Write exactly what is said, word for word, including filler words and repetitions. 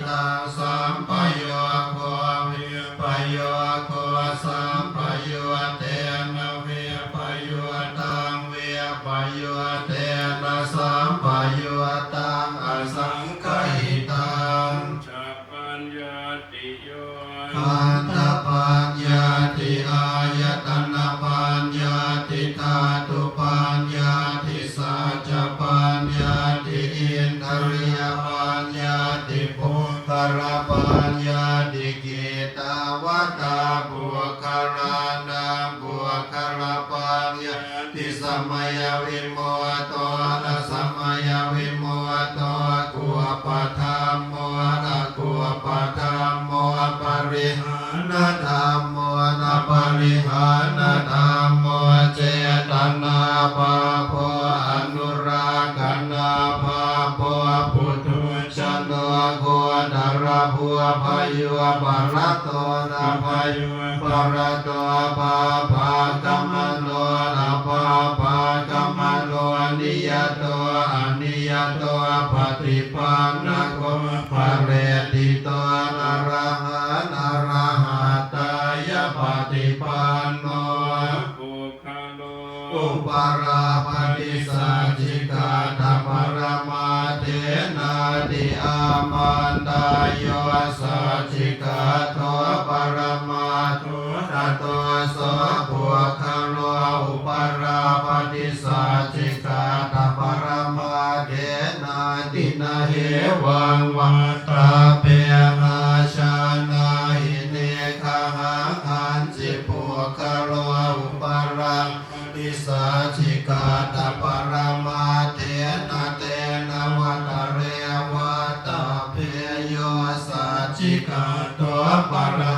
taṃ sampayogo vippayogo sampayuttena vippayu taṃ vippayu ttena sampayuttaṃ asaṅgahitaṃ. Paññattiyo, khandhapaññatti, āyatanapaññatti, dhātupaññatti, saccapaññatti, indriyapaññatti, puggalapaññatti. Kittāvatā puggalānaṃ puggalapaññatti? Samayavimutto asamayavimutto, kuppadhammo akuppadhammo, parihānadhammo naparihānadhammo, cetanābhabbo anurakkhanābhabbo, puthujjano gotrabhū bhayūparato nabhayū parato, bhabbāgamano nabhabbāgamano, niyato aniyato paṭipannako, phaleṭṭhito arahā narahattāya paṭipanno. Puggalo uparāpati saccikaṭṭhaparamatthenāti. Āmantā. Yo saccikaṭṭho paramattho tato so puggalo uparāpati saccikaṭṭhaparamatthenāti. Na hevaṃ vattabbe. Ājānāhi niggahaṃ, kañci puggalo uparā pati saccikaṭṭhaparamatthenā, tena vata re vattabbe. Yo saccikaṭṭho para